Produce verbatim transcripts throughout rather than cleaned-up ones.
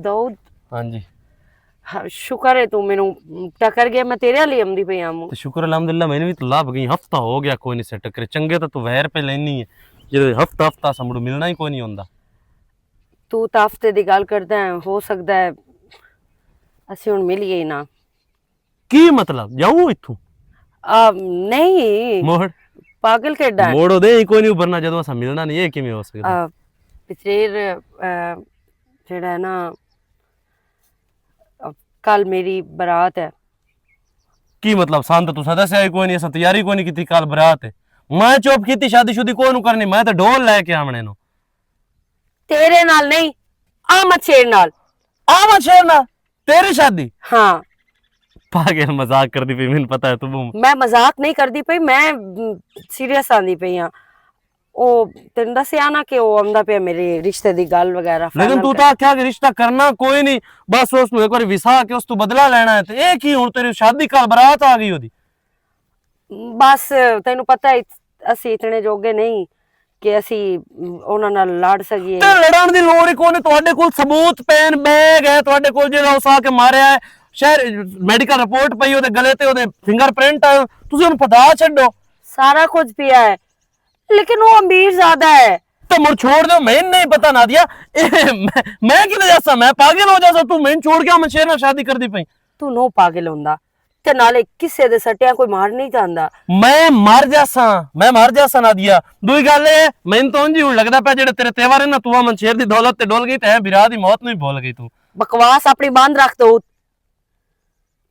دود، ہاں جی۔ شکر ہے تو مینوں ٹکر گیا، میں تیرے والی آمدی پئی آں۔ تے شکر الحمدللہ، میں نے بھی تو لب گئی، ہفتہ ہو گیا کوئی نہیں سے ٹکرے۔ چنگے تو تو ویر پہ لینی ہے، جے ہفتہ ہفتہ سمڑو ملنا ہی کوئی نہیں ہوندا۔ تو تا ہفتے دی گل کردا ہے، ہو سکدا ہے اسی ہن ملیے ہی نہ۔ کی مطلب؟ جاؤ اتھوں۔ آ، نہیں۔ موڑ۔ پاگل کیڈا ہے؟ موڑ اودے ہی کوئی نہیں ابھرنا جدوں اساں ملنا نہیں، یہ کیویں ہو سکدا؟ آ، پچھلے، آ، جڑا ہے نا، آ، کل میری برات ہے۔ کی مطلب؟ سان تو تساں دسیا ہی کوئی نہیں، اساں تیاری کوئی نہیں کیتی، کل برات ہے۔ میں چپ کیتی، شادی شدی کوئی نو کرنی، میں تے ڈول لے کے آونے نو۔ تیرے نال نہیں، آمد شیر نال۔ آمد شیر نال؟ تیری شادی؟ ہاں۔ پاگل مذاق کردی پئی، مینوں پتہ ہے تو بہت۔ میں مذاق نہیں کردی پئی، میں سیریس آندی پئی ہاں۔ او تینوں دسیا نا کہ او آندا پیا میرے رشتے دی گل وغیرہ لیکن فائنل تو کر۔ تاں آکھیا کہ رشتہ کرنا کوئی نہیں، بس اس نوں ایک واری وسا کے اس تو بدلہ لینا ہے۔ تے اے کی ہن تیری شادی کل برات آ گئی اودی؟ بس تینوں پتہ ہے اسی اتنے جوگے نہیں کہ اسی انہاں نال لڑ سکیے۔ تے لڑن دی لوڑ ہی کوئی نہیں، تہاڈے کول ثبوت پین بیگ ہے، تہاڈے کول جیڑا اس آ کے ماریا ہے، شہر میڈیکل رپورٹ پئی، اودے گلے تے اودے فنگر پرنٹ آئے، تسی انہوں پتا چھڈو۔ سارا کچھ پیا ہے، لیکن وہ امیر زیادہ ہے۔ تے مڑ چھوڑ دیو، میں نہیں پتا نادیا، اے میں، میں کی جاسا، میں پاگل ہو جاسا، تو میں چھوڑ کے من شیر نال شادی کردی پئی۔ تو نو پاگل ہوندا، تے نالے کسے دے سٹیاں کوئی مار نہیں جاندا۔ میں مر جاساں، میں مر جاساں نادیا۔ دوئی گل اے، مینوں تو انج ہی ہن لگدا پیا جڑے تیرے تیوار نے نا، تو من شیر دی دولت تے ڈول گئی تے اے بھرا دی موت نوں ہی بھول گئی تو۔ بکواس اپنی بند رکھ تو۔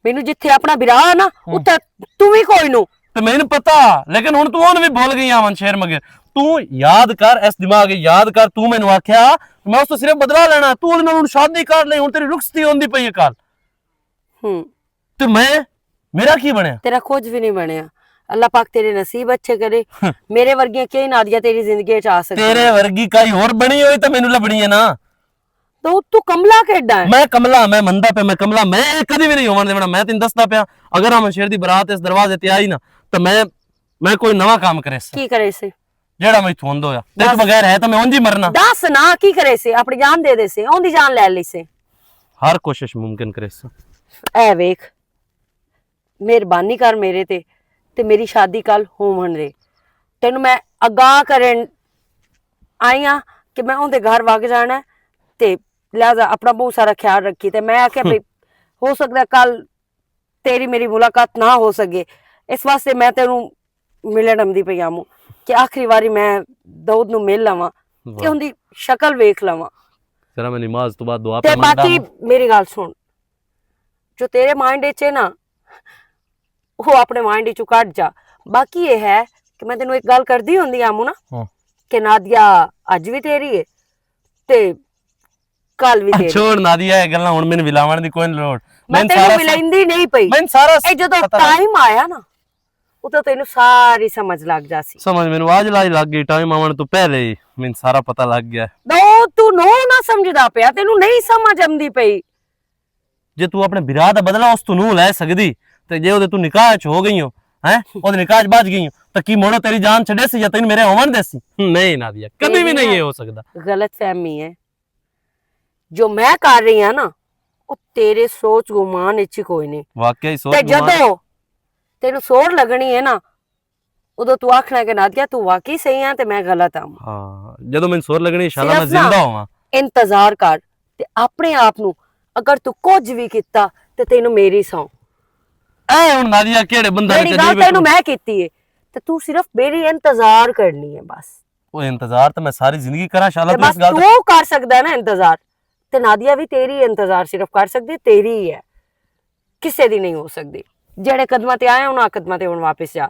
مینوں جتھے اپنا بھرا ہے نا، ہوں۔ اتھے تو بھی کوئی نو۔ تے مینوں پتا، لیکن ہن تو اون بھی بھول گئی آ من شیر مگر۔ تو یاد کر، اس دماغ یاد کر، تو مینوں آکھیا میں اس تو صرف بدلہ لینا، تو اودے نال ہن شادی کر لئی، ہن تیری رخصتی ہوندی پئی ہے کل۔ ہوں۔ تے میں، میرا کی بنیا؟ تیرا کچھ بھی نہیں بنیا۔ اللہ پاک تیرے نصیب اچھے کرے۔ میرے ورگیاں کئی نادیاں تیری زندگی وچ آ سکدیاں۔ تیرے ورگی کئی ہور بنی ہوئی تے مینوں لبنی ہے نا۔ تو تو کملا کیڈا ہے؟ میں کملا، میں مندا پیا، میں کملا، میں اے کدی بھی نہیں ہون دینا، میں تینوں دسدا پیا۔ اگر ہم شیر دی برات اس دروازے تے آئی نا، تے میں، میں کوئی نواں کام کرے سا۔ کی کرے سے؟ جیڑا میں اتھوں اندھ ہویا۔ تے تو بس۔ بغیر ہے تے میں اونج ہی مرنا۔ دس نا، کی کرے سے؟ اپنی جان دے دے سے، اوندی جان لے لئی سے۔ ہر کوشش ممکن کرے سا۔ اے ویکھ، مہربانی کر میرے تے، تے میری شادی کل ہوون دے۔ تینوں میں آگاہ کرن آئی ہاں کہ میں اوندے گھر وگ جانا ہے، تے لہذا اپنا بہت سارا خیال رکھی۔ تے میں آکھیا بھئی، ہو سکدا ہے کل تیری میری ملاقات نہ ہو سکے، اس واسطے میں تینوں ملن آمدی پئی آموں کہ آخری واری میں داؤد نوں مل لواں تے واہ۔ اوندی شکل ویکھ لواں۔ ذرا میں نماز تو بعد دعا تے پہ منگدا باقی ہوں۔ میری گل سن، جو تیرے مائنڈ وچ ہے نا، وہ اپنے مائنڈ وچوں کٹ جا۔ باقی یہ ہے کہ میں تینوں ایک گل کردی ہوندی آموں نا، ہاں۔ کہ نادیہ اج بھی تیری ہے تے کل بھی تیری۔ چھوڑ نادیہ، یہ گلاں ہن مینوں ولاون دی کوئی لوڑ۔ میں میں تینوں سارا ولیندی نہیں پئی۔ میں سارا اے جدوں پتہ لگ ٹائم آیا نا، اتوں تینوں ساری سمجھ لگ جاسی۔ سمجھ مینوں آج لاج لگ گئی، ٹائم آون تو پہلے ہی مینوں سارا پتہ لگ گیا۔ نو، تو نو نہ سمجھدا پیا، تینوں نہیں سمجھ آمدی پئی۔ جے تو اپنے بھرا دا بدلہ اس تو نو لے سکدی، تے جے اودے تو نکاح چ ہو گئی ہو، ہیں؟ اودے نکاح چ بچ گئی ہو، تے کی موڑو تیری جان چھڈے سی یا تینوں میرے ہون دے سی؟ نہیں نادیہ، کبھی بھی نہیں یہ ہو سکدا۔ غلط فہمی ہے۔ جو میں کر رہی ہاں نا، وہ تیرے سوچ گمان اچ ہی کوئی نہیں۔ واقعی سوچ تے گمان۔ جدوں تینوں سور لگنی ہے نا، ادو تو آکھنا کہ نادیہ تو واقعی صحیح ہے تے میں غلط ہاں۔ ہاں، جدوں میں سور لگنی انشاءاللہ میں صرف نا زندہ ہواں۔ انتظار کر تے اپنے آپ نو، اگر تو کچھ بھی کیتا تے تینوں میری سو۔ اے ہن نادیہ کیڑے بندے جیڑی گل تینوں میں کیتی ہے تے تو صرف میری انتظار کرنی ہے بس۔ او انتظار تے میں ساری زندگی کراں، شالا تے تو اس بس گل تے تو کر سکدا ہے نا انتظار، تے نادیہ بھی تیری انتظار صرف کر سکدی، تیری ہی ہے، کسے دی نہیں ہو سکدی۔ جڑے قدماں تے آئے انہاں قدماں تے ہن واپس جا،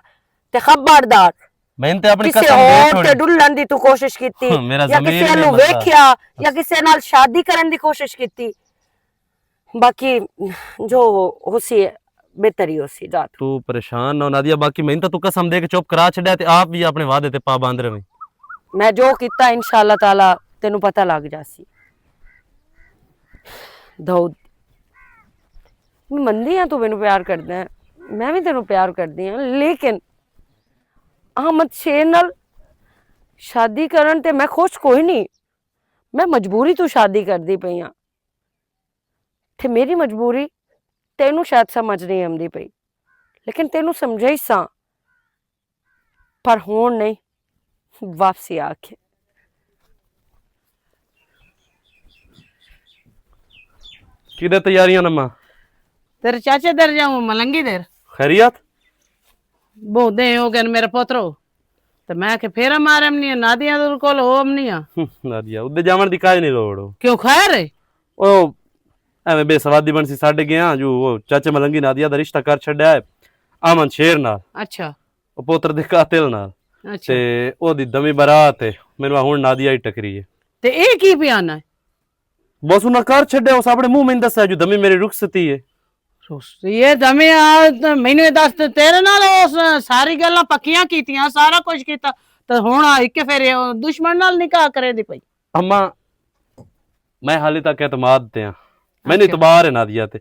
تے خبردار میں تے اپنی کسے قسم دے ہور چھوڑی۔ تے ڈلن دی تو کوشش کیتی، میرا یا ضمیر کسے نہیں نوں مندا۔ ویکھیا، یا کسے نال شادی کرن دی کوشش کیتی، باقی جو ہوسی بہتر ہی ہوسی۔ جا تو۔ تو پریشان نہ ہو نادیہ، باقی میں تو تو قسم دے کے چپ کرا چھڈیا تے آپ بھی اپنے وعدے تے پابند رہویں۔ میں جو کیتا انشاءاللہ تعالیٰ تینوں پتہ لگ جاسی۔ داؤد، میں مندی ہاں تو مینوں پیار کردا ہے، میں بھی تینوں پیار کردی ہاں، لیکن احمد شیر نال شادی کرن تے میں خوش کوئی نہیں۔ میں مجبوری تو شادی کردی پئی ہاں۔ تے میری مجبوری تینوں شاید سمجھ نہیں آندی پئی، لیکن تینوں سمجھائی ساں، پر ہون نہیں، واپسی آ کے۔ کدے تیاریاں نما؟ تیرے چاچے در جاؤں، ملنگی در۔ خیریت؟ بہت دے ہو گئے میرے پوترو۔ تے میں کہ پھیرا مارے منی نادیاں دے کول ہو منی۔ نادیا اودے جاون دی کاج نہیں لوڑ۔ کیوں خیر ہے؟ او ایویں بے سوادی بن سی ساڈے گیا جو او چاچے ملنگی نادیا دا رشتہ کر چھڈیا ہے آمن شیر نال۔ اچھا۔ او پوتر دے قاتل نال۔ اچھا۔ تے او دی دمی برات ہے۔ مینوں ہن نادیا ہی ٹکری ہے۔ تے اے کی پیانا ہے؟ بس انہاں کر چھڈیا، اس اپنے منہ میں دسیا جو دمی میری رخصتی ہے۔ رخصتی ہے دمی آ، تے مینوں یہ دس تے تیرے نال اس ساری گلاں پکیاں کیتیاں، سارا کچھ کیتا، تے ہن آ اکے پھر دشمن نال نکاح کرے دی پئی۔ اما، میں حالی تک اعتماد تے ہاں۔ مینوں اچھا۔ اعتبار ہے نادیا تے۔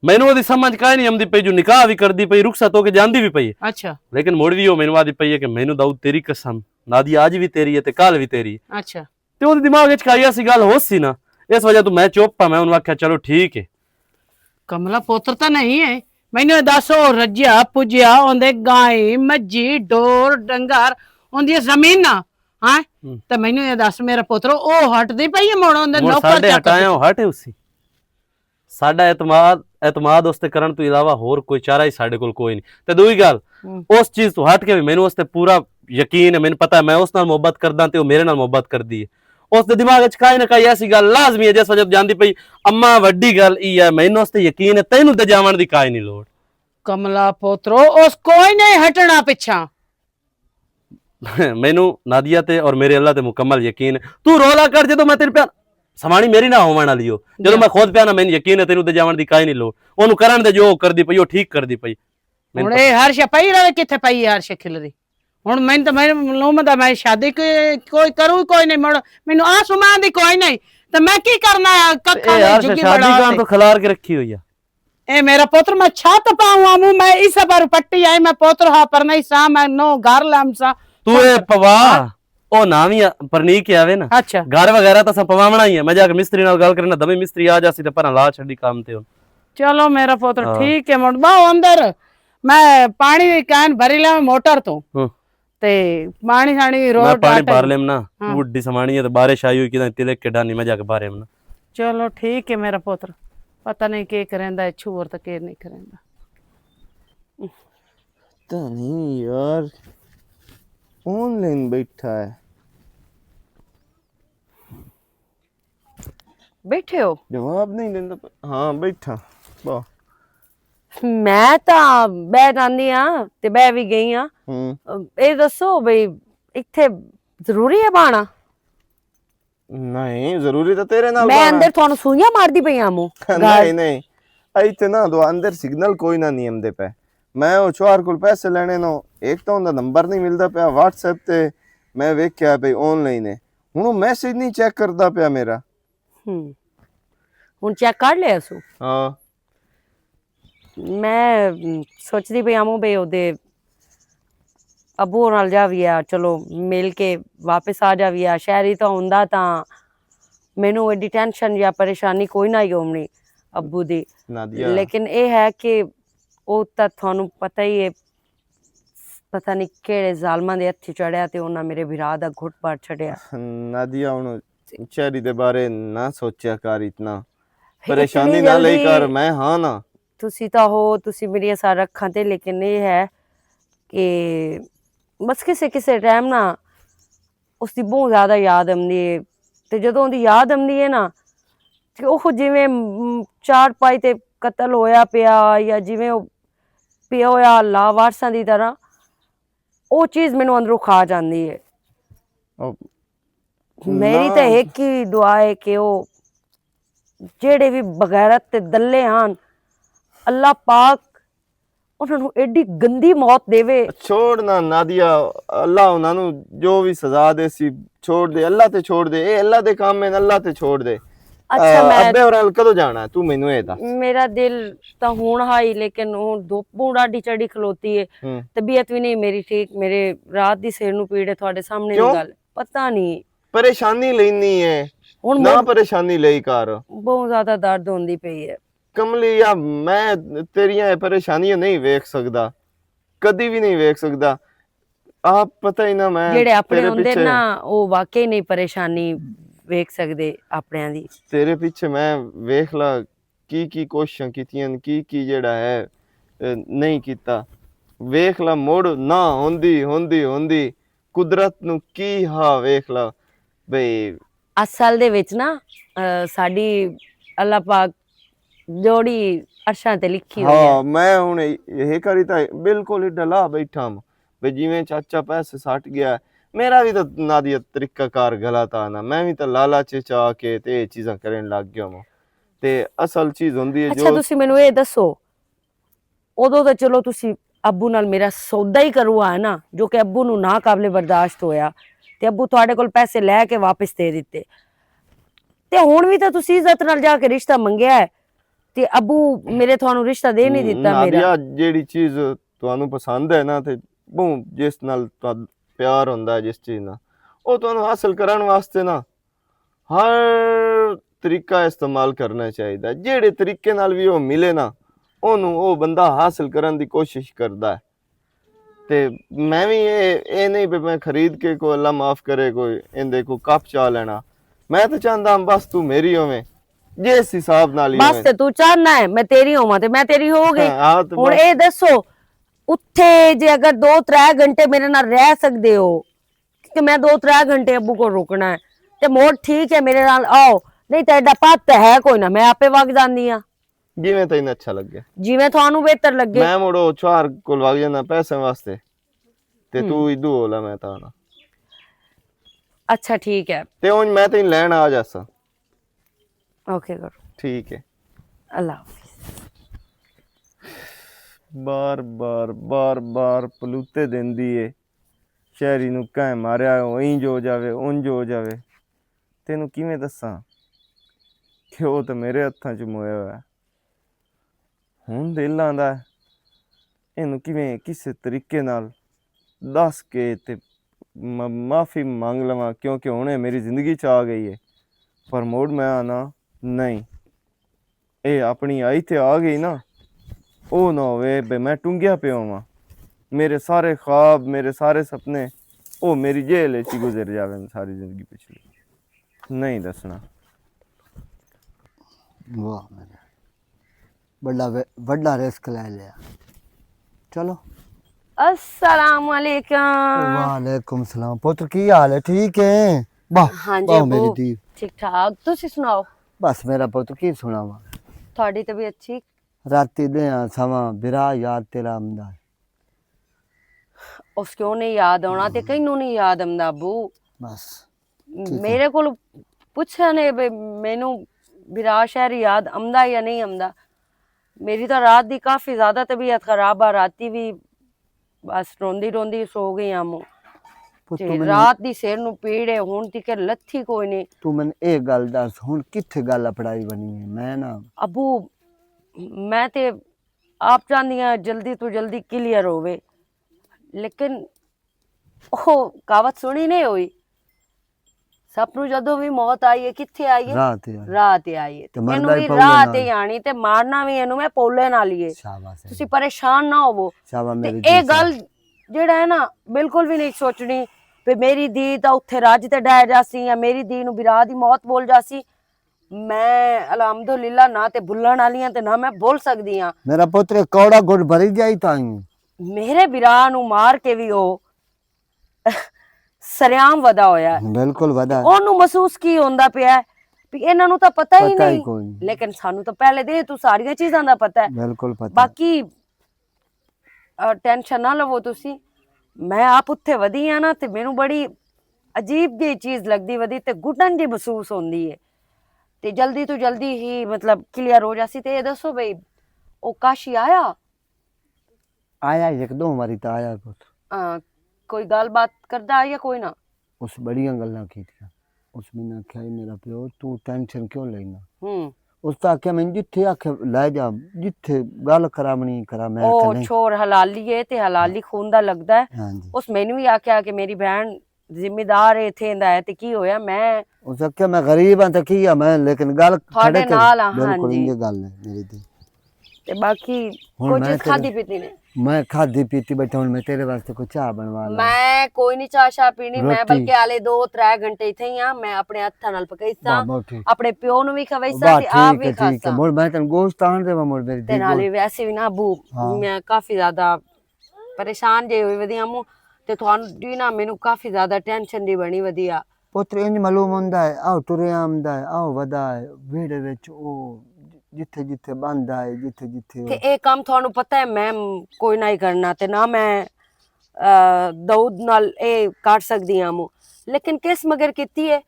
مینوں اودی سمجھ کائے نہیں آمدی پئی جو نکاح بھی کردی پئی، رخصت ہو کے جاندی بھی پئی ہے۔ اچھا۔ لیکن مڑ بھی او مینوں آدی پئی ہے کہ مینوں داؤد تیری قسم، نادیا اج بھی تیری ہے تے کل بھی تیری ہے۔ اچھا۔ تے اوہدے دماغ وچ کائی ایسی گل ہو سی نا، اس وجہ تو میں چپ ہاں۔ میں انہوں آکھیا چلو ٹھیک ہے۔ کملا پوتر تاں نہیں ہے۔ مینوں یہ دس، او رجیا پجیا اوندے گائیں مجھی ڈور ڈنگر اوندی زمین نا؟ ہاں؟ تے مینوں یہ دس میرا پوتر، او ہٹ دی پئی ہے مڑ اوندے مڑ نوکر ساڈے چک ہٹایا، او ہٹ ہے اسی۔ ساڈا اعتماد، اعتماد اس تے کرن تو علاوہ ہور کوئی چارہ ہی ساڈے کول کوئی نہیں۔ تے دوئی گل، اس چیز تو ہٹ کے بھی مینوں اس تے پورا یقین ہے، مینوں پتہ ہے میں اس نال محبت کردا تے او میرے نال محبت کردی ہے۔ اس دے دماغ وچ کائی نہ کائی ایسی گل لازمی ہے جس وجہ تو جاندی پئی۔ اما وڈی گل ای ہے، مینوں اس تے یقین ہے، تینوں تے جاون دی کائی نہیں لوڑ۔ کملا پوترو، اس کوئی نہیں ہٹنا پچھا۔ مینوں نادیہ تے اور میرے اللہ تے مکمل یقین ہے۔ تو رولا کر، جدوں میں تیرے پیا سمانی میری نہ ہوون والی ہو، جدوں میں خود پیا نہ، مینوں یقین ہے تینوں تے جاون دی کائی نہیں لوڑ۔ اونوں کرن دے، جو کردی پئی او ٹھیک کردی پئی۔ ہن اے ہر شے پئی رہے، کتھے پئی ہر شے کھلری؟ ہن میں تے میں لوم دا میں شادی کوئی، کوئی کروں کوئی نہیں، مڑ مینوں آ سمان دی کوئی نہیں، تے میں کی کرنا ہے؟ ککھاں اے دے ہر شے جھگی شادی بنا کر تے۔ تو کھلار کے رکھی ہوئی ہے۔ اے میرا پتر، میں چھت پاؤں آموں، میں اس پر پٹی آئی، میں پتر ہا پر نہیں سا، میں نو گھر لم سا۔ تو اے پوا، او نہ وی پرنی کے آوے نا۔ اچھا۔ گھر وغیرہ تاں اساں پواونا ہی ہے۔ میں جا کے مستری نال گل کرنا، دمی مستری آ جاسی تے پراں لا چھڈی کام تے ہن۔ چلو میرا پتر، ہاں۔ ٹھیک ہے، مڑ باؤ اندر، میں پانی دی کین بھری لاں موٹر تو۔ ہاں۔ تے پانی شانی میں روڈ پانی ڈاٹا بھر ہی۔ لیمنا، ہاں۔ تو ڈی سمانی ہے تے بارش آئی ہوئی کداں تلک کے ڈانی، میں جا کے بھر لیمنا۔ چلو ٹھیک ہے میرا پتر، پتہ نہیں کے کریندا ہے، چھوڑ تے کے نہیں کریندا۔ پتہ نہیں یار، آن لائن بیٹھا ہے۔ بیٹھے ہو؟ جواب نہیں دیندا پیا۔ ہاں، بیٹھا۔ واہ۔ میں تاں بہہ جاندی ہاں تے بہہ وی گئی ہاں۔ ہوں۔ اے دسو بھئی، اتھے ضروری ہے بانا؟ نہیں، ضروری تاں تیرے نال میں بانا۔ اندر تھانوں سوئیاں ماردی پئی آں مو۔ نہیں، نہیں۔ ایتھے نہ دو، اندر سگنل کوئی نہ نہیں آمدے پے۔ میں او چوہر کول پیسے لینے نو، ایک تاں اوندا نمبر نہیں ملدا پیا، واٹس ایپ تے میں ویکھیا پئی آن لائن ہے۔ ہن او میسج نہیں چیک کردا پیا میرا۔ ہوں۔ ہن چیک کر لیا سو؟ ہاں۔ میں، ام، سوچدی پئی آمو بھئی اودے ابو نال جاوی آ، چلو مل کے واپس آ جاوی آ۔ شہری تاں ہوندا تاں مینوں ایڈی ٹینشن یا پریشانی کوئی نہ ہی ہونی ابو دی۔ نادیہ۔ لیکن اے ہے کہ او تاں تھانوں پتہ ہی ہے، پتہ نہیں کیڑے ظالماں دے ہتھی چڑھیا تے انہاں میرے بھرا دا گھٹ پار چھڈیا۔ نادیہ، ہن چہری دے بارے نہ سوچیا کر اتنا۔ پریشانی نہ لئی کر، میں ہاں نا۔ تسی تاں ہو، تسی میری سارا اکھاں تے، لیکن اے ہے کہ بس کسے کسے ٹائم نا اس دی بہت زیادہ یاد آمدی ہے۔ تے جدوں دی یاد آمدی ہے نا، تے او جویں، م، چار پائی تے قتل ہویا پیا یا جویں او پیا ہویا لاوارثاں دی طرح، او چیز مینوں اندروں کھا جاندی ہے۔ او میری نہ۔ تے ایک ہی دعا ہے کہ او جیڑے بھی بغیرت تے دلے ہن، اللہ پاک انہاں نوں ایڈی گندی موت دیوے۔ چھوڑ نا نادیہ، اللہ انہاں نوں جو بھی سزا دے سی، چھوڑ دے، اللہ تے چھوڑ دے، اے اللہ دے کام ہیں، اللہ تے چھوڑ دے۔ اچھا، اے، میں ابے اور کدوں جانا ہے؟ تو مینوں اے دس۔ میرا دل تاں ہون ہائی، لیکن ہن دھوپ بہت ڈاڈی چڑھی کھلوتی ہے۔ ہوں۔ طبیعت بھی نہیں میری ٹھیک، میرے رات دی سر نوں پیڑ ہے، تھوڑے سامنے دی کیوں؟ گل۔ پتہ نہیں۔ پریشانی لینی ہے۔ ہن نہ مڑ پریشانی لئی کر۔ بہت زیادہ درد ہوندی پئی ہے۔ کملی، یا میں تیریاں اے پریشانیاں نہیں ویکھ سکدا، کدی بھی نہیں ویکھ سکدا۔ آپ پتہ ہی نہ، میں جڑے اپنے تیرے ہوندے پیچھے نا، او واقعی نہیں پریشانی ویکھ سکدے اپنیاں دی۔ تیرے پیچھے میں ویکھ لا، کی کی کوششاں کیتیاں، کی کی جڑا ہے، اے، نہیں کیتا۔ ویکھ لا، مڑ نہ ہوندی ہوندی ہوندی، قدرت نو کی ہا، ویکھ لا بھئی۔ اصل دے وچ نا، اے، ساڈی اللہ پاک جوڑی عرشاں تے لکھی ہوئی ہے۔ ہاں، میں ہن ایہہ کری تاں بالکل ہی ڈلا بیٹھا ہاں۔ بھئی جیویں چاچا پیسے سٹ گیا ہے، میرا وی تاں نادیہ طریقہ کار غلط آ نا، میں وی تاں لالچ چ آ کے تے اے چیزاں کرن لگ گیا ہاں۔ تے اصل چیز ہوندی ہے اچھا، جو تسی مینوں اے دسو، اودوں تے چلو تسی ابو نال میرا سودا ہی کروا ہے نا، جو کہ ابو نوں ناقابل برداشت ہویا، تے ابو تہاڈے کول پیسے لے کے واپس دے دتے۔ تے ہن وی تاں تسی عزت نال جا کے رشتہ منگیا ہے، تے ابو میرے تہانوں رشتہ دے نہیں دتا میرا۔ نادیہ، جیڑی چیز تہانوں پسند ہے نا، تے بہوں جس نال تہاڈا پیار ہوندا ہے، جس چیز نال، او تہانوں حاصل کرن واسطے نا ہر طریقہ استعمال کرنا چاہیدا۔ جیڑے طریقے نال وی او ملے نا، اونوں او بندہ حاصل کرن دی کوشش کردا ہے۔ تے میں وی اے، اے نہیں پے میں خرید کے کوئی، اللہ معاف کرے، کوئی ایندے کوئی کپ چا لینا۔ میں تے چاہندا ہاں بس تو میری ہوویں، جس حساب نال ہی بس ہوویں۔ تے تو چاہنا ہے میں تیری ہوواں تے میں تیری ہو گئی۔ ہاں، ہاں، تے ہن بس۔ اے دسو، اتھے جے اگر دو ترے گھنٹے میرے نال رہ سکدے ہو، کیونکہ میں دو ترے گھنٹے ابو کو رکنا ہے، تے موڑ ٹھیک ہے میرے نال آؤ، نہیں تے ایڈا پت تے ہے کوئی نہ، میں آپے وگ جاندی ہاں۔ جیویں تینوں اچھا لگے۔ جیویں تھانوں بہتر لگے۔ میں مڑو چار کول وگ جانا پیسے واسطے، تے تو ادو ہو لا، میں تاں آنا۔ اچھا ٹھیک ہے۔ تے اونج میں تینوں لین آ جاسا۔ اوکے کرو۔ ٹھیک ہے۔ اللہ حافظ۔ بار بار، بار بار پلوتے دیندی ہے۔ شہری نوں کہیں ماریا، او اینج ہو جاوے، اونج ہو جاوے۔ تینوں کیویں دساں کہ او تے میرے ہتھاں چ مویا ہویا ہے۔ ہن دل آندا ہے، اینوں کیویں کسے طریقے نال دس کے تے م-، معافی منگ لواں، کیونکہ ہن اے میری زندگی چ آ گئی ہے۔ پر موڑ میں آنا نہیں۔ اے اپنی آئی تے آ گئی نا، او نہ ہووے بے میں ٹنگیا پیا ہواں۔ میرے سارے خواب، میرے سارے سپنے، او میری جیل وچ ہی گزر جاوے ساری زندگی پچھلی۔ نہیں دسنا۔ واہ میرے، بڑا وے-، وڈا رسک لے لیا۔ چلو۔ السلام علیکم۔ وعلیکم السلام۔ پتر، کی حال ہے؟ ٹھیک ہے؟ واہ، ہاں جی واہ ابو، میری دھی۔ ٹھیک ٹھاک۔ تسی سناؤ؟ بس میرا پتر، کی سناواں؟ تہاڈی طبیعت ٹھیک؟ راتی دے آ سواں، برا یاد تیرا آمدا ہے۔ اس کیوں نہیں یاد آنا؟ تے کہیں نوں نہیں یاد آمدا ابو۔ بس۔ ٹھیک ہے۔ میرے کول پوچھیا نے بے مینوں برا شہر یاد آمدا یا نہیں آمدا؟ میری تاں رات دی کافی زیادہ طبیعت خراب آ، راتی وی بس روندی روندی سو گئی آں مو۔ پتر تے مینوں رات دی سر نوں پیڑ ہے، ہن تیکر لتھی کوئی نہیں۔ تو مینوں اے گل دس، ہن کتھے گل اپڑائی بنی ہے؟ میں نا ابو، میں تے آپ چاہندی ہاں جلدی تو جلدی کلیئر ہووے، لیکن او کہاوت سنی نہیں ہوئی، سب نوں جدوں وی موت آئی ہے، کتھے آئی ہے؟ راہ تے آئی۔ راہ تے آئی ہے۔ تے مینوں مردا ہی وی پولا راہ نال۔ تے ہی آنی تے مارنا وی اینوں میں پولے نال ہی ہے۔ شاباش ہے۔ تسی پریشان نہ ہوو۔ شاباش تے میری اے دھی گل صاحب۔ جیڑا ہے نا، بالکل وی نہیں سوچنی پے میری دھی تاں اتھے راج تے ڈہ جاسی یا میری دھی نوں برا دی موت بول جاسی۔ میں الحمدللہ نہ تے بھلن والی ہاں تے نہ میں بھل سکدی ہاں۔ میرا پتر کوڑا گڈ بھری جائی تائیں۔ میرے برا نوں مار کے وی او سریام ودا ہویا ہے۔ بالکل ودا ہے۔ اونوں محسوس کی ہوندا پیا ہے؟ بھی انہاں نوں تاں پتہ ہی پتہ ہی نہیں۔ کوئی نہیں۔ لیکن سانوں تاں پہلے دے تو ساریاں چیزاں دا پتہ ہے۔ بالکل پتہ ہے۔ باقی، آ، ٹینشن نہ لوو تسی۔ میں آپ اتھے ودی ہاں نا تے مینوں بڑی عجیب جی چیز لگدی ودی تے گھٹن جی محسوس ہوندی ہے۔ تے جلدی تو جلدی ہی مطلب کلیئر ہو جاسی۔ تے اے دسو بھئی، او کاشی آیا؟ آیا، ہک دو واری تاں آیا پتر۔ آ، کوئی گل بات کردا یا کوئی نہ؟ اس بڑیاں گلاں کیتیاں۔ اس میں آکھیا، "اے میرا پیو، تو ٹینشن کیوں لینا؟" ہوں۔ اس تاں آکھیا، "میں جتھے آکھے لے جا، جتھے گل کراونی کرا، میں او آکھیا نہیں۔" چھوڑ، حلالی ہے تے حلالی خون دا لگدا ہے۔ ہاں جی۔ اس مینوں وی آکھیا کہ میری بہن ذمہ دار ایتھے ایندا ہے تے کی ہویا؟ میں اس آکھیا، میں غریب ہاں تے کی آ میں، لیکن گل تھوڑے کھڑے تے نال آ، بالکل ہاں جی۔ انجے گل ہے میری دی۔ تے باقی ہن کچھ میں اس تیرے کھادی پیتی نے۔ میں کھادی پیتی بیٹھا، ہن میں تیرے واسطے کوئی چاہ بنوا لاں۔ میں کوئی نہیں چاہ شاہ پینی، میں روٹی۔ بلکہ آلے دو ترے گھنٹے ایتھے ہی ہاں، میں اپنے ہتھاں نال پکائی ساں، واہ، بہت ٹھیک۔ اپنے پیو نوں وی کھوائی ساں واہ، تے آپ ٹھیک وی ہے، کھا ٹھیک ہے۔ ساں۔ مڑ میں تینوں گوشت آن دیواں مڑ میری تے دی نالے کول۔ ویسے وی نا ابو، ہاں۔ میں کافی زیادہ پریشان جے ہوئی ودی ہاں، تے تھانوں وی نا مینوں کافی زیادہ ٹینشن دی بنی ودی آ۔ پتر انج معلوم ہوندا ہے، آؤ ٹریا آمدا ہے، آؤ ودا ہے، ویڑے وچ او جتھے جتھے باندا ہے، جتھے جتھے تے او۔ اے کم تھانوں پتہ ہے، میں کوئی نہ ہی کرنا، تے نہ میں، آ، داؤد نال اے کر سکدی ہاں مو۔ لیکن کس مگر کیتی ہے؟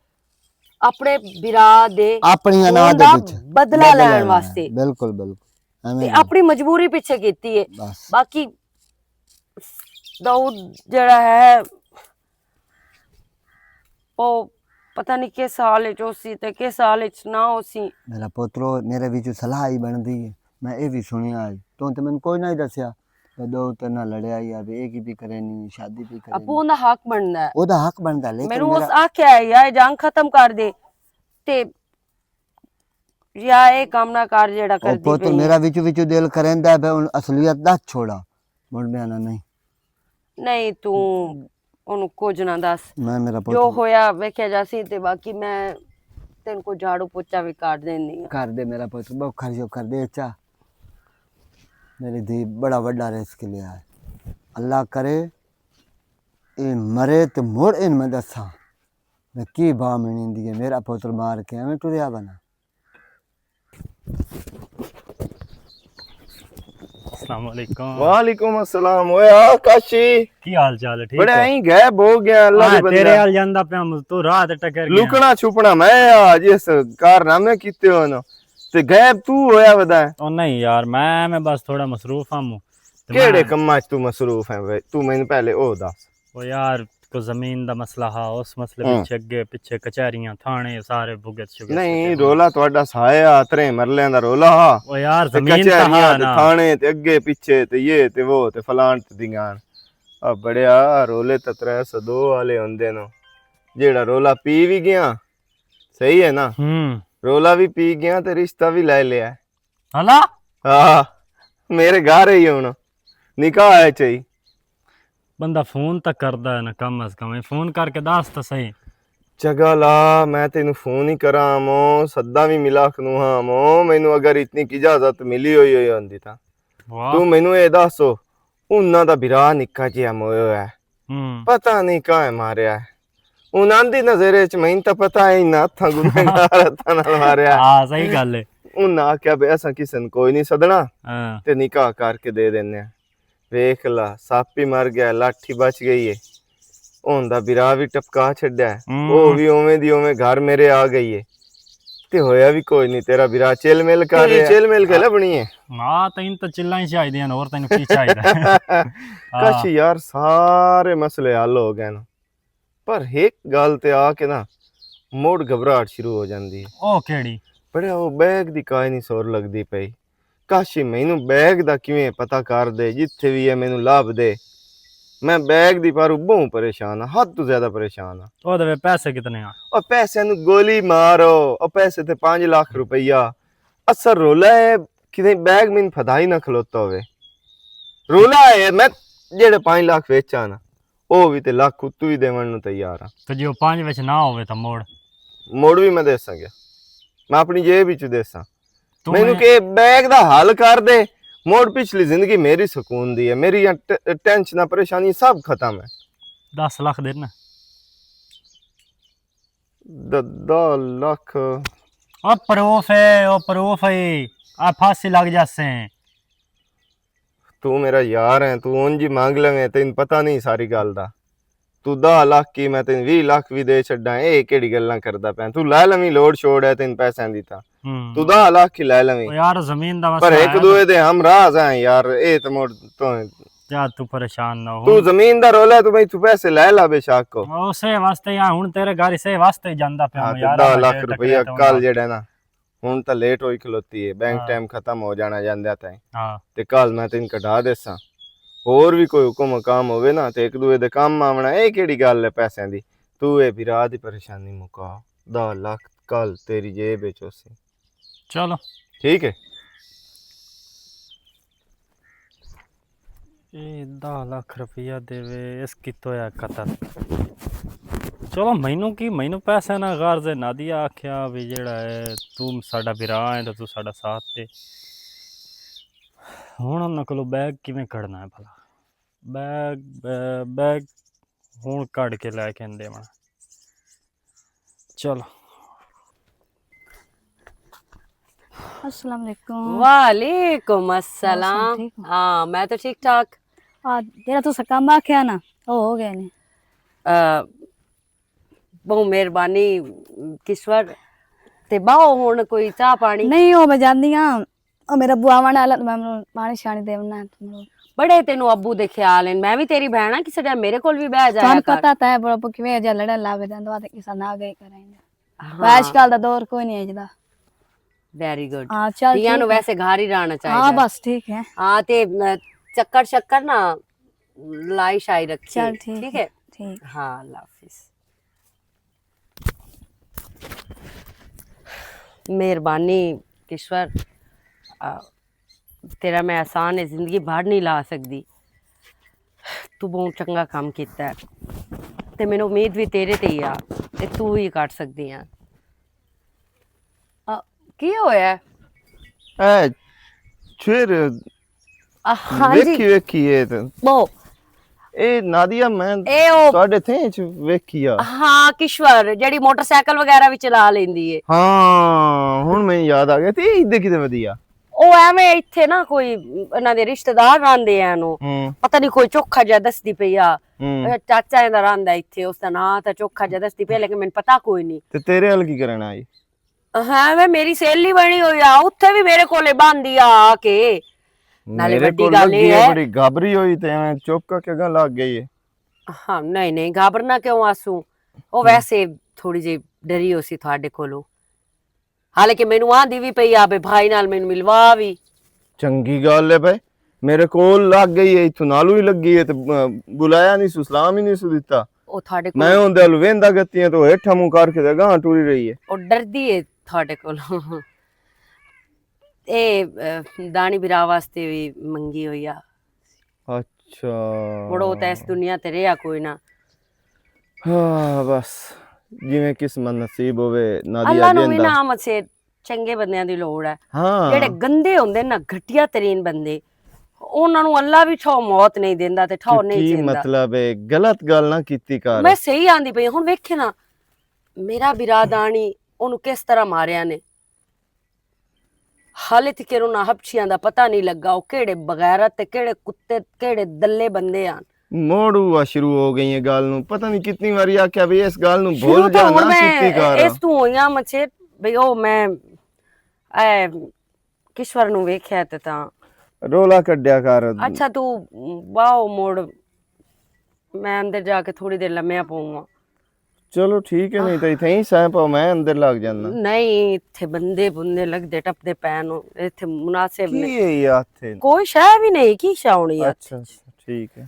اپنے بھرا دے اپنی انا خون دے دا پچھے بدلہ بدلہ لین لینا ہے۔ واسطے۔ بالکل، بالکل۔ ایویں تے ہی۔ اپنی مجبوری پچھے کیتی ہے۔ بس۔ باقی داؤد جڑا ہے، او پتہ نہیں کس حال وچ ہوسی تے کس حال وچ نہ ہوسی۔ میرا پوترو، میرے وچ صلاح ہی بندی ہے۔ میں اے بھی سنیا ہے۔ تو تے مینوں کوئی نہیں دسیا۔ تے دو تے نہ لڑیا ہی آوے، اے کی بھی کرے نہیں، شادی بھی کرے ابو نہیں۔ اوندا حق بندا ہے۔ او دا حق بندا، لیکن مینوں اس میرا آکھیا ہے، یا اے جنگ ختم کر دے تے یا اے کام نہ کر جیڑا او کردی پوتر پئی۔ میرا وچ وچ دل کریندا ہے، بے ہن اصلیت دا چھوڑا۔ مڑ میں آنا نہیں۔ نہیں، تو اونوں کچھ نہ دس۔ میں میرا جو پوتر ہویا ویکھیا جاسی، تے باقی میں تین کو جھاڑو پوچا بھی کر دیندی ہاں۔ کر دے میرا پوتر، بہت خرچ کر دے، اچھا۔ میری دھی بڑا وڈا رزق لیا ہے۔ اللہ کرے، اے مرے تے مڑ ان میں دساں۔ میں کی با منی دی ہے، میرا پوتر مار کے ایویں ٹریا بنا۔ السلام علیکم۔ وعلیکم السلام۔ اوئے آ کاشی۔ کی حال چال ہے؟ ٹھیک بڑے ہو؟ آئیں غائب ہو گیا، اللہ ہاں، دی بندہ۔ تیرے حال جاندا پیا، تو راہ تے ٹکر گیا۔ لکنا چھپنا میں آ جس کارنامے کیتے ہو نا۔ تے غائب تو ہویا ودا ہے۔ او نہیں یار، میں، میں بس تھوڑا مصروف ہاں۔ تے کیڑے میں کماں چ تو مصروف ہے وے؟ تو مینوں پہلے او دس۔ او یار، کو زمین دا مسئلہ ہا، اس مسئلے ہاں۔ پچھے اگے پچھے کچہریاں، تھانے، سارے بھگت شگت نہیں، کتے رولا تہاڈا سایا، ترے مرلیاں دا رولا ہا۔ او یار، تے زمین کچہریاں تاں ہا تے نا۔ تھانے تے اگے پچھے تے یہ تے وہ تے فلان تے دنگان۔ آ بڑیا، رولے تے ترے سو دو والے ہوندے نو۔ جیڑا رولا پی وی گیا، صحیح ہے نا؟ ہوں۔ رولا وی پی گیا تے رشتہ وی لے لیا۔ ہلا؟ ہاں، میرے گھر ہی ہن۔ نکاح ہے چاہی۔ بندہ فون تک کردا ہے نا، کم از کم فون کر کے دس تاں صحیح۔ چگا لا، میں تینوں فون ہی کراں مو، سدا وی ملا کنوں ہاں مو، مینوں اگر اتنی کی اجازت ملی ہوئی ہوئی ہوندی تاں۔ واہ۔ تو مینوں اے دسو، انہاں دا بھرا نکا جیا مویا ہے۔ ہوں۔ پتہ نہیں کہاں ماریا ہے۔ انہاں دی نظر وچ میں تاں پتہ ہے نہ ہتھاں گنہگار ہتھاں نال ماریا ہے۔ ہاں، صحیح گل ہے۔ انہاں آکھیا بھی اساں کسے نوں کوئی نہیں سدنا ہاں۔ تے نکاح کر کے دے دینے ہیں۔ ویکھ لا، سپ ہی مر گیا، لاٹھی بچ گئی ہے۔ ہوندا بھرا وی ٹپکا چھڈیا ہے۔ ہوں۔ او وی اوویں دی اوویں گھر میرے آ گئی ہے۔ تے ہویا وی کوئی نہیں، تیرا بھرا چل مل کر رہیا۔ چل مل کے لبنی ہے۔ ہاں، تین تو چلاں ہی چاہیدیاں نے، اور تینوں کی چاہیدا؟ ہاں۔ کش یار، سارے مسئلے حل ہو گئے نا۔ پر ایک گل تے آ کے نا، موڑ گھبراہٹ شروع ہو جاندی ہے۔ او کیڑی؟ بڑے او بیگ دی کائے نہیں سور لگدی پئی۔ کاشی مینوں بیگ دا کیویں پتہ کر دے، جتھے وی ہے مینوں لب دے۔ میں بیگ دی پاروں بہوں پریشان ہاں، حد تو زیادہ پریشان ہاں۔ او دے پیسے کتنے آ؟ او پیسے نوں گولی مارو، او پیسے تے پانچ لاکھ روپیہ۔ اصل رولا ہے، کدے بیگ مین پھدا ہی نہ کھلوتا ہوئے۔ رولا ہے، میں جیڑے پانچ لاکھ ویچ آنا، او وی تے لاکھ اتو ہی دیون نوں تیار ہاں۔ تے جے او پانچ وچ نہ ہوئے تاں موڑ؟ موڑ وی میں دے ساں گیا۔ میں اپنی جیب وچ دے ساں۔ تو مینوں میں کہ بیگ دا حل کر دے، موڑ پچھلی زندگی میری سکون دی ہے، میری ٹینشناں پریشانی سب ختم ہے۔ دس لاکھ دینا۔ دہ لاکھ؟ او پروف ہے، او پروف ہے، آ پھاسی لگ جاسے۔ تو میرا یار ہے، تو اونج ہی مانگ لویں، تین پتہ نہیں ساری گل دا۔ تو دہ لاکھ کی میں تین ویہہ لاکھ وی دے چھڈاں، اے کیڑی گلاں کردا پیا؟ تو لے لویں، لوڑ شوڑ ہے تین پیسیاں دی تاں۔ ہوں۔ تو دہ لاکھ کی لے لویں۔ او یار، زمین دا مسئلہ پر ایک ہے۔ دوئے دے ہم راز ہیں یار، اے تے مڑ تو کیا تو پریشان نہ ہو۔ تو زمین دا رولا ہے، تو بھائی تو پیسے لے لا بے شک کو۔ اسے واسطے یا ہن تیرے گھر اسے واسطے ہی جاندا پیا ہاں، ہوں تے یار، دہ لاکھ روپیہ کل جڑا نا، ہن تاں لیٹ ہوئی کھلوتی ہے، بینک ہاں۔ ٹائم ختم ہو جانا جاندے تائیں۔ ہاں۔ تے کل میں تین کٹا دیساں۔ ہور وی کوئی حکم کام ہووے نا تے ایک دوے دے کام آونا، اے کیڑی گل ہے پیسے دی؟ تو اے بھرا دی پریشانی مکا، دہ لکھ کل تیری جیب وچ ہوسی۔ چلو۔ ٹھیک ہے۔ اے دہ لکھ روپیہ دے وے، اس کیتو ہے قتل۔ چلو، مینوں کی، مینوں پیسے نہ غرض ہے۔ نادیہ آکھیا بھی جیڑا ہے، تو ساڈا بھرا ہے تے تو ساڈا ساتھ دے۔ ہن انہاں کولوں بیگ کیویں کڈنا ہے بھلا؟ بیگ، بے-، بیگ ہن کڈ کے لے کے اندے من۔ چلو۔ السلام علیکم۔ وعلیکم السلام۔ ٹھیک ہو؟ ہاں، میں تو ٹھیک ٹھاک۔ آ، جیڑا تساں کم آکھیا نا، او ہو گئے نے۔ آ، بہت مہربانی کشور۔ تے باہو ہن کوئی چاہ پانی؟ نہیں، او میں جاندی ہاں۔ او میرا بوا والا، میں پانی شانی دیونا ہے۔ بڑے تینوں ابو دے خیال ہیں۔ میں بھی تیری بہن ہاں، کسے ٹائم میرے کول بھی بہ جایا تانوں کر۔ پتہ تاں ہے، بڑا ابو کیویں اجا لڑن لا ویدا، دوا تے کسا نہ گئی کریں۔ ہاں۔ آج کل دا دور کوئی نہیں اجدا۔ ویری گڈ۔ ہاں، چل دیا نو ٹھیک ہے۔ ویسے گھر ہی رہنا چاہیے۔ ہاں، بس ٹھیک ہے۔ ہاں، تے، م، چکر شکر نہ لائی شائی رکھیے۔ چل ٹھیک ٹھیک ہے۔ ہے؟ ٹھیک۔ ہاں، اللہ حافظ۔ مہربانی کشور، آ، تیرا میں احسان ہے زندگی بھر نہیں لا سکدی۔ تو بہت چنگا کام کیتا ہے تے مینوں امید بھی تیرے تے ہی آ، تے تو ہی کر سکدی آ۔ آ، کی ہویا ہے؟ اے، چھویر، آ، ہاں جی۔ ویکھی، ویکھی اے تے۔ بہو۔ اے نادیہ، میں اے او۔ تہاڈے تھے چ ویکھی آ۔ ہاں، کشور، جڑی موٹر سائیکل وغیرہ بھی چلا لیندی ہے۔ ہاں، ہن میں یاد آ گیا۔ تے ایدے کدے ودیا؟ او ایویں ایتھے نا کوئی انہاں دے رشتہ دار رہندے ہیں نو۔ ہوں۔ پتہ نہیں کوئی چوکھا جا دسدی پئی آ۔ ہوں۔ اے چاچا ایندا رہندا ایتھے، اس دا ناں تے چوکھا جا دسدی پئی، لیکن مینوں پتہ کوئی نہیں۔ تے تیرے حال کی کرنا آئی؟ ہاں، میں، میری سہیلی بنی ہوئی آ، اتھے بھی میرے کولے باندھی آ آ کے۔ نالے میرے وڈی کول گل اے لگی ہے، ہے۔ بڑی گھبری ہوئی تے ایویں چپ کر کے گل لگ گئی ہے۔ ہاں، نہیں، نہیں، گھبرنا کیوں آسو؟ او ہوں۔ ویسے تھوڑی جی ڈری ہو سی تھوڑے کولوں۔ حالانکہ مینوں آندی وی پئی آ، بے بھائی نال مینوں ملوا وی۔ چنگی گل ہے بھائی، میرے کول لگ گئی ہے، اتھوں نالوں ہی لگی ہے تے، آ، بلایا نہیں سو، سلام ہی نہیں سو دتا۔ او تھوڑے کول میں اون دل ویندا گتیاں تو ہیٹھا منہ کر کے تے گاں ٹری رہی ہے۔ او ڈردی ہے تھوڑے کول۔ اے، آ، دانی برا واسطے وی منگی ہوئی آ۔ اچھا۔ مڑو تے اس دنیا تے رہیا کوئی نہ۔ ہاں، بس جویں قسمت نصیب ہووے، نادیہ اللہ نوں وی جیندا۔ نہ مچے چنگے بندیاں دی لوڑ ہے۔ ہاں۔ جڑے گندے ہوندے نا، گھٹیا ترین بندے، انہاں نوں اللہ وی ٹھاؤ موت نہیں دیندا تے ٹھاؤ تو نہیں کی جیندا۔ مطلب ہے؟ غلط گل نہ کیتی کر۔ میں صحیح آندی پئی، ہن ویکھے نا، میرا برا دانی اونوں کس طرح ماریا نے۔ حالے تکر انہاں حبشیاں دا پتہ نہیں لگا، او کیڑے بغیرت تے کیڑے کتے، کیڑے دلے بندے ہن۔ موڑ ہوا شروع ہو گئی ہے گل نوں۔ پتہ نہیں کتنی واری آکھیا بھی اس گل نوں شروع بھول تو جا، ہن نہ میں سیتی کر۔ اس تو ہویاں مچھے، بھئی او میں، اے، کشور نوں ویکھیا تے تاں۔ رولا کڈیا کر۔ اچھا تو واؤ موڑ، میں اندر جا کے تھوڑی دیر لمیا پواں۔ چلو ٹھیک ہے، نہیں تے اتھے ہی سائیں پاؤ، میں اندر لگ جانا۔ نہیں، اتھے بندے بندے لگدے ٹپدے پے نو، اتھے مناسب کی نہیں۔ ہے یہ ہتھے؟ کوئی شے بھی نہیں، کی شے ہونی ہے؟ اچھا، اچھا، ٹھیک ہے۔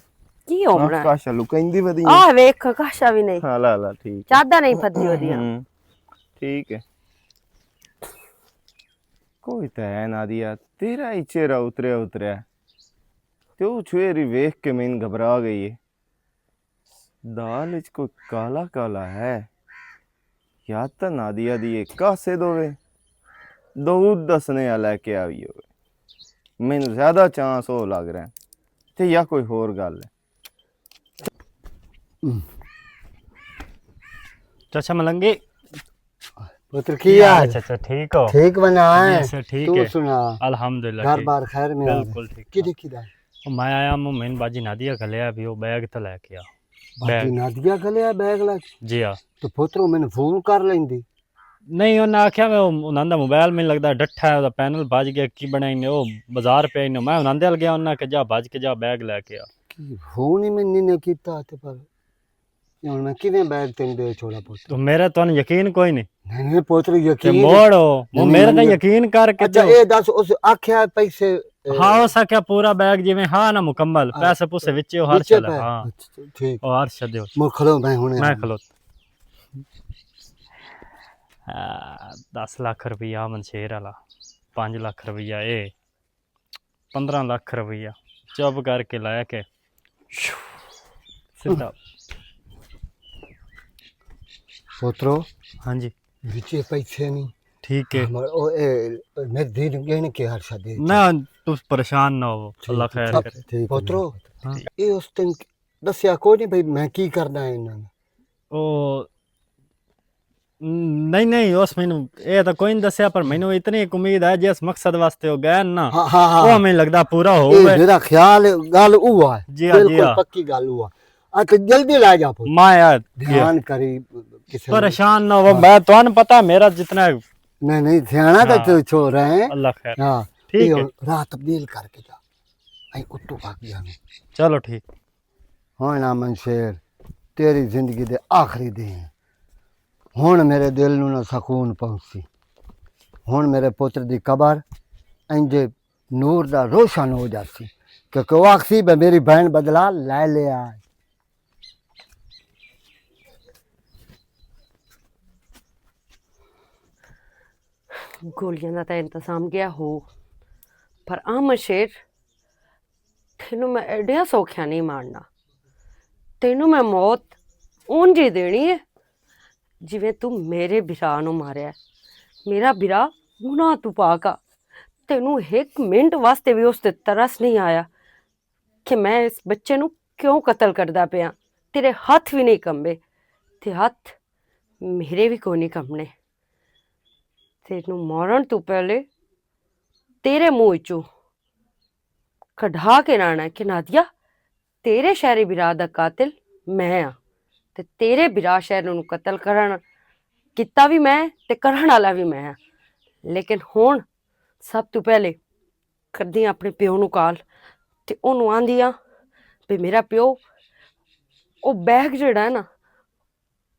کی ہونا؟ کاشا لکائندی ودی ہے۔ آہ، ویکھ، کاشا بھی نہیں۔ ہاں، لا، لا، ٹھیک ہے۔ چادر نہیں پھدی ودی۔ ہوں، ٹھیک ہے۔ کوئی تے ہے نادیہ، تیرا ہی چہرہ اتریا اتریا۔ تے او چھویری ویکھ کے مین گھبرا گئی ہے۔ دال وچ کوئی کالا کالا ہے۔ یا تاں نادیہ دی ایک قاصد ہووے، داؤد دا سنیہا لے کے آئی ہووے۔ مینوں زیادہ چانس او لگ رہا ہے۔ تے یا کوئی ہور گل ہے۔ چاچا ملنگی۔ پتر کی حال؟ چاچا ٹھیک ہو؟ ٹھیک بنا ہے۔ جی سر، ٹھیک تو ہے۔ سنا؟ الحمدللہ گھر ٹھیک۔ بار خیر میں؟ بالکل ٹھیک۔ کدھر کدھر؟ او میں آیا مومن باجی نادیہ گلیا بھی، او بیگ تے لے کے آ۔ باجی بیگ۔ نادیہ گلیا بیگ لے کے؟ جی ہاں۔ تو پترو میں نے فون کر لیندی۔ نہیں، انہاں آکھیا میں انہاں دا موبائل مین لگدا ڈٹھا ہے، او دا پینل بج گیا، کی بنائی نے، او بازار پہ نے۔ میں انہاں دے ال گیا، انہاں کہ جا بج کے جا، بیگ لے کے آ۔ کی فون ہی میں نہیں نے کیتا تے پر ہن میں کیویں بیگ تینوں دے چھوڑا پوتر؟ تو میرا تانوں یقین کوئی نہیں۔ نہیں، نہیں، پوتر تے یقین۔ موڑو، نہیں، میرا نہیں، تاں نہیں۔ یقین کر کے اچھا، دو۔ اے دس، اس آکھیا پیسے، اے، ہاں، اس آکھیا پورا بیگ جویں ہا نا مکمل، اچھا، پیسے پوسے وچ ہی، او ہر وچ شے پے۔ ہاں۔ اچھا، ٹھیک۔ او ہر شے دیو۔ مڑ کھلو، میں ہنے میں آنا۔ کھلو۔ آ، دس لاکھ روپیہ منشیر والا، پنج لاکھ روپیہ اے، پندرہ لاکھ روپیہ چپ کر کے لایا کہ سدھا۔ پوترو، ہاں جی۔ وچے پیسے نہیں۔ ٹھیک ہے۔ ہمار-، او، اے، میرے دل گہنے کے ہر شادی نہ، تم پریشان نہ ہو، ٹھیک اللہ ہے، خیر ٹھیک کرے۔ ہے، ٹھیک ہے۔ پوترو، ہاں۔ اے اس دن دسیا کوئی نہیں بھائی میں کی کرنا ہے انہاں نے؟ او، نہیں، نہیں، اس مینوں اے تاں کوئی نہیں دسیا، پر مینوں اتنی ایک امید ہے جس مقصد واسطے او گئے نا، ہاں، ہاں، ہاں۔ او مینوں لگدا پورا ہو اے گئے۔ میرا خیال ہے، گل او ہے۔ جی ہاں، جی بالکل ہاں۔ پکی گل او ہے۔ اچھا، جلدی لے جا پوت۔ میں یار، دھیان کری کسے پریشان نہ ہو، ہاں۔ میں تانوں پتہ میرا جتنا نہیں، نہیں، سیانا تاں ہاں۔ تو چھوڑ رہے ہیں۔ اللہ خیر۔ ہاں۔ ٹھیک اے ہے۔ راہ تبدیل کر کے جا۔ ایں اتو بھاگ جانے۔ چلو ٹھیک۔ ہن آ منشیر، تیری زندگی دے آخری دن۔ ہن میرے دل نوں نہ سکون پہنچسی۔ ہن میرے پتر دی قبر انجے نور دا روشن ہو جاسی، کیونکہ وہ آخسی بے میری بہن بدلا لے لیا ہے۔ گولیاں دا تاں انتظام گیا ہو، پر احمد شیر، تینوں میں ایڈیاں سوکھیاں نہیں مارنا۔ تینوں میں موت اونج ہی دینی ہے، جویں تو میرے بھرا نوں ماریا ہے۔ میرا بھرا گناہ تو پاک آ۔ تینوں ایک منٹ واسطے بھی اس تے ترس نہیں آیا کہ میں اس بچے نوں کیوں قتل کردا پیا۔ تیرے ہاتھ بھی نہیں کمبے، تے ہاتھ میرے بھی کوئی نہیں کمبنے۔ تینوں مارن تو پہلے تیرے منہ وچوں کڈھا کے رانا ہے کہ نادیا، تیرے شہری برا دا قاتل میں ہاں، تے تیرے برا شہر نوں قتل کرن کیتا بھی میں تے کرن والا بھی میں ہاں۔ لیکن ہن سب تو پہلے کردی اپنے پیو نوں کال تے اونوں آندی آں بھی میرا پیو، او بیگ جڑا ہے نا،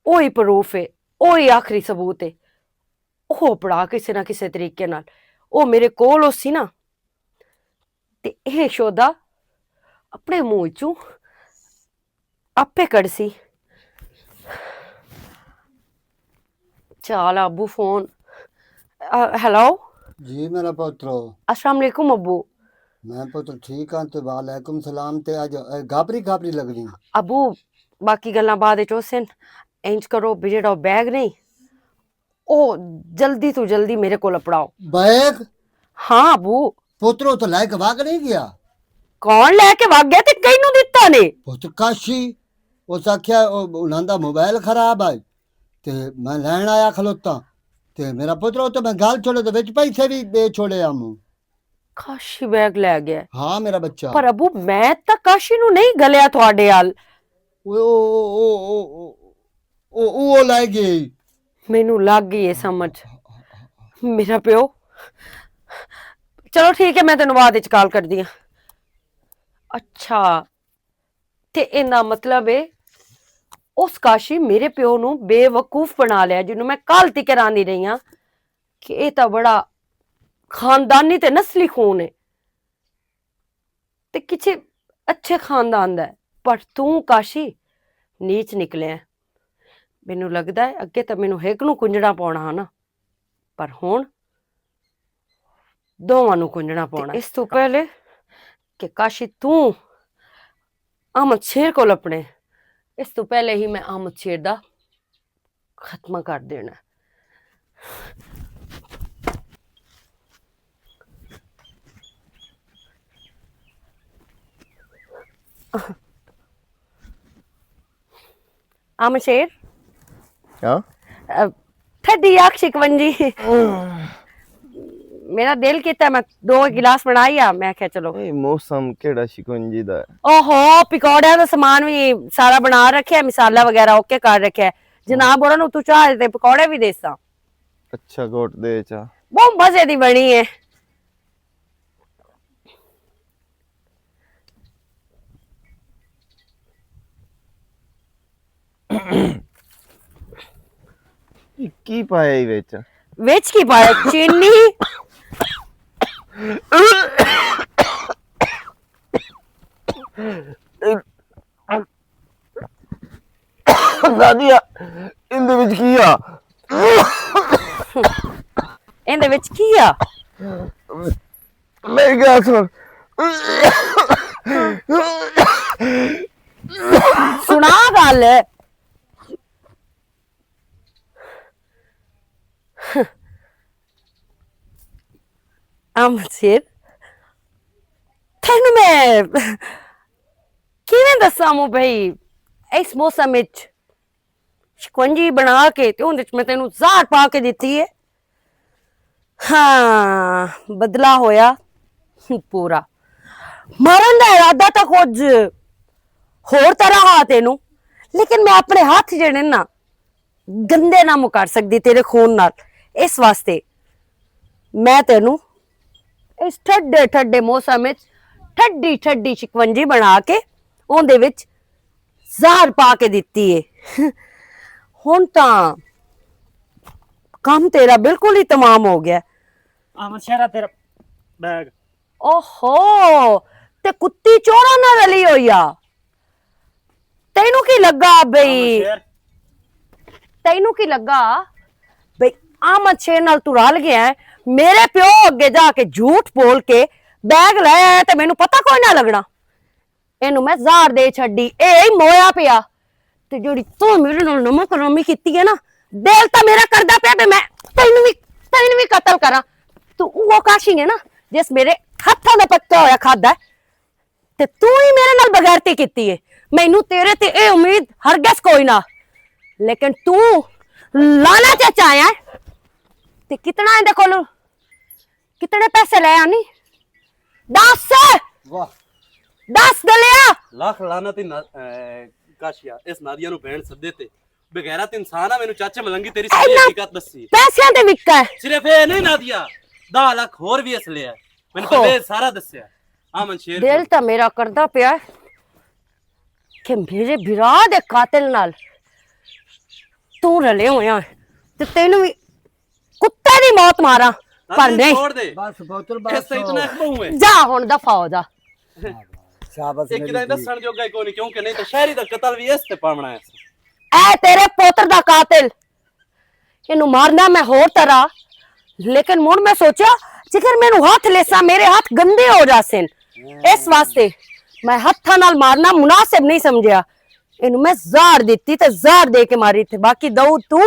اوہی پروف ہے، اوہی آخری ثبوت ہے۔ او پڑا کسے نہ کسے طریقے نال او میرے کول ہو سی نا، تے اے شودا اپنے منہ چوں آپے کڑسی۔ چال ابو فون۔ آ، ہیلو۔ جی میرا پترو۔ السلام علیکم ابو۔ میں پتر ٹھیک ہاں تے وعلیکم سلام۔ تے اج، اے، گھابری گھابری لگنی۔ ابو، باقی گلاں بعد وچ ہوسن۔ انج کرو، بھی جڑا او بیگ نہیں، او جلدی تو جلدی میرے کول پڑاؤ۔ بیگ؟ ہاں ابو۔ پترو تو لے کے واگ نہیں گیا؟ کون لے کے واگ گیا تے کینوں دتا نے؟ پتر کاشی، اس آکھیا او انہاں دا موبائل خراب ہے، تے میں لین آیا کھلوتا، تے میرا پتر او تے میں گل چھوڑے تے وچ پیسے بھی دے چھوڑے آمو۔ کاشی بیگ لے گیا؟ ہاں میرا بچہ۔ پر ابو، میں تاں کاشی نو نہیں گلیا تھوڑے آل۔ او، او، او، او، او، او، او لے گئے۔ مینوں لگ گئی ہے سمجھ۔ میرا پیو، چلو ٹھیک ہے، میں تینوں بعد وچ کال کر دیاں۔ اچھا، تے ایندا مطلب ہے اس کاشی میرے پیو نو بے وقوف بنا لیا، جنوں میں کل تک کراندی رہی ہاں کہ اے تاں بڑا خاندانی تے نسلی خون ہے تے کچھ اچھے خاندان دا ہے، پر توں کاشی نیچ نکلے ہے۔ مینوں لگدا ہے اگے تاں مینوں ہک نوں کنجڑا پونا ہا نا، پر ہن دوواں نوں کنجنا پونا۔ اس تو پہلے کہ کاشی توں احمد شیر کول اپنے، اس تو پہلے ہی میں احمد شیر دا ختمہ کر دینا۔ احمد شیر، ہاں؟ ٹھڈی آکھ شکنجی۔ میرا دل کیتا میں دو گلاس بنائی آ، میں کہیا چلو۔ اے موسم کیڑا شکنجی دا ہے؟ اوہو، پکوڑیاں دا سامان وی سارا بنا رکھیا ہے، مسالہ وغیرہ اوکے کر رکھیا ہے۔ جناب ہوراں نوں تو چاہ تے پکوڑے وی دیساں۔ اچھا، گھٹ دے چا۔ بہت مزے دی بنی ہے۔ کی پایا ای وچ؟ وچ کی پایا؟ چینی۔ نادیا، ان دے وچ کی آ؟ ان دے وچ کی آ؟ میری گل سن۔ سنا گل۔ احمد شیر، تینوں میں کیویں دساں مو بھائی، اس موسم وچ شکنجی بنا کے تے اون وچ میں تینوں زہر پا کے دتی ہے۔ ہاں، بدلا ہویا پورا۔ مارن دا ارادہ تاں کچھ ہور طرح ہا تینوں، لیکن میں اپنے ہاتھ جڑے نا گندے نہ مکار سکدی تیرے خون نال۔ اس واسطے میں تینوں اس ٹھڈے ٹھڈے موسم وچ ٹھڈی ٹھڈی شکنجی بنا کے اوندے وچ زہر پا کے دتی ہے۔ ہن تاں کم تیرا بالکل ہی تمام ہو گیا۔ احمد شہرا تیرا بیگ۔ اوہو، تے کتی چوراں نال رلی ہوئی آ۔ تینوں کی لگا بھئی؟ تینوں کی لگا بھئی؟ احمد شیر نال تو رل گیا ہے، میرے پیو اگے جا کے جھوٹ بول کے بیگ لے آیا تے مینوں پتہ کوئی نہ لگنا۔ اینوں میں زار دے چھڈی، اے ہی مویا پیا۔ تے جیڑی تو میرے نال نمک رامی کیتی ہے نا، دل تاں میرا کردا پیا تے میں تینوں وی، تینوں وی قتل کراں۔ تو وہ کاشی ہے نا، جس میرے ہتھاں دا پکا ہویا کھادا ہے۔ تے تو ہی میرے نال بغیرتی کیتی ہے۔ مینوں تیرے تے اے امید ہرگز کوئی نہ، لیکن تو لانا چاہیا ہے۔ تے کتنا ایندے کولوں، کتنے پیسے لے آنی؟ دس۔ واہ۔ دس دلیا۔ لاکھ لعنت ہی نا-، اے، کاشیا، اس نادیہ نو بہن سدے تے۔ بغیرت انسان آ، مینوں چاچے ملنگی تیری ساری حقیقت دسی۔ پیسیاں تے وکا ہے۔ صرف اے نہیں نادیہ، دہ لاکھ ہور وی اس لیا۔ مینوں پہلے سارا دسیا۔ ہاں من شیر دل تاں میرا کردا پیا کہ میرے بھرا دے قاتل نال تو رلے ہویا ہے۔ تے تینوں وی کتے دی موت ماراں، پر نہیں۔ چھوڑ دے۔ بس بوتل بس۔ اس تے اتنا ایک بہو ہے۔ جا ہن دفع ہو جا۔ شاباش ایک میری کدا دسن جو گئے کوئی نہیں، کیونکہ نہیں تو شہری دا قتل بھی اس تے پاونا ہے۔ اے تیرے پوتر دا قاتل، اینوں مارنا میں ہور طرح، لیکن مڑ میں سوچیا جگر مینوں ہاتھ لیسا میرے ہاتھ گندے ہو جاسن، اس واسطے میں ہتھاں نال مارنا مناسب نہیں سمجھیا۔ اینوں میں زہر دتی تے زہر دے کے ماری تے باقی دو تو،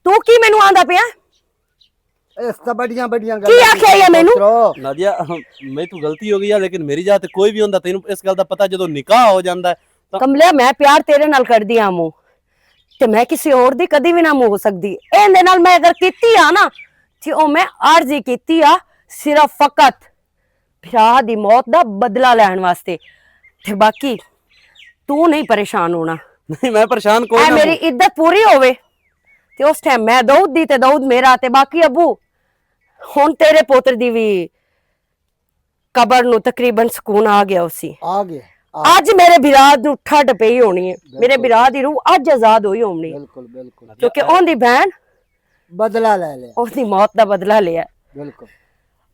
تو کی مینوں آندا پیا؟ اس تے بڑیاں بڑیاں کی گلاں آکھیا یہ مینوں؟ نادیہ، میں تو غلطی ہو گئی ہے، لیکن میری جات کوئی بھی ہوندا، تینوں اس گل دا پتہ جدوں نکاح ہو جاندا ہے تاں کملیا، میں پیار تیرے نال کردی آ مو، تے میں کسی اور دی کدی وی نہ مو ہو سکدی۔ اے دے نال میں اگر کیتی آ نا، تے او میں عرض ہی کیتی آ، صرف فقط بھرا دی موت دا بدلہ لین واسطے۔ تے باقی تو نہیں پریشان ہونا۔ نہیں، میں پریشان کوئی اے نہ میری ہوں۔ عدت پوری ہووے، تے اس ٹائم میں داؤد دی تے داؤد میرا، تے باقی ابو، ہن تیرے پوتر دی وی قبر نو تقریباً سکون آ گیا اسی۔ آ گیا، آ اج میرے بھرا نو ٹھڈ پئی ہونی ہے، میرے بھرا دی روح اج آزاد ہوئی ہونی ہے۔ بالکل، بالکل۔ کیونکہ اون دی بہن بدلہ لے لیا۔ اس دی موت دا بدلہ لیا۔ بالکل۔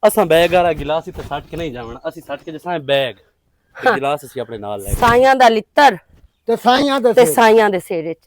اساں بیگ والا گلاس اتھے سٹ کے نہیں جاونا، اسی سٹ کے جساں بیگ تے ہاں۔ گلاس اسی اپنے نال لے گئے۔ سائیاں دا لتر تے سائیاں دے تے سر۔ سائیاں دے سر وچ۔